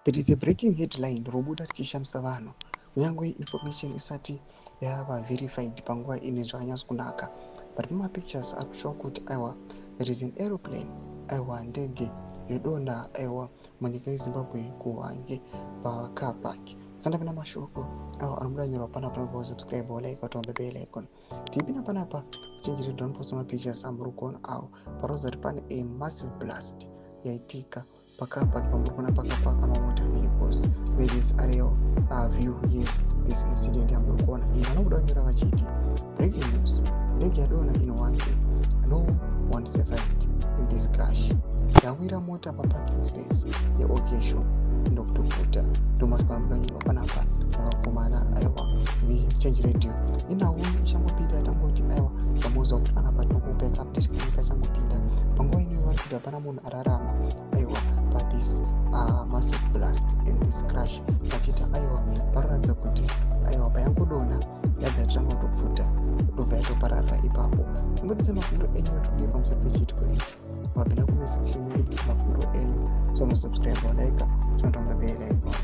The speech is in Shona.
There is a breaking headline robuda richishamisa vanhu, kunyange information isati yava verified panguva ine zvakanyatso kunaka, but pamapictures ari kushowa kuti aiwa, there is an aeroplane, aiwa, ndege yodonha, aiwa, munyika yeZimbabwe kuHwange pacar park. Sandapinda mashoko aiwa anobuda nyorwa panapa, nobva subscribe, like, on the bell icon. Tipinda panapa kuchenjere downpost mapictures amuri kuona awo paroza kuti pane a massive blast yaitika pacar park pamuri kuona pakapaka mamota vehicles. Where is aerial view ye this incident yamuri kuona iyi. Vanobuda kunyora vachiti, "Breaking news: ndege yadonha in Hwange. No one survived in this crash." Yawira mota paparking space yeOK Show, ndokutoputa. Ndomasvika vanobuda nyorwa panapa navakomana, aiwa, veChange Radio. Inhau ichangopinda, tangoti aiwa, tamuudza kuti panapa tinokupai update kanenge kachangopinda. Panguva inoyo vari kuti hapana munhu ararama, aiwa, pathis massive blast and this crash. Vachiti aiwa, paroratidza kuti aiwa, payangodonha yabva yatanga kutopfuta, ndobva yatopararira ipapo. Imbodisa mafungiro enyu atodii pamusoro pechiitiko ichi. Wapinda kumesection medu, mafungiro enyu. So musubscribe, like, turn on the bell icon.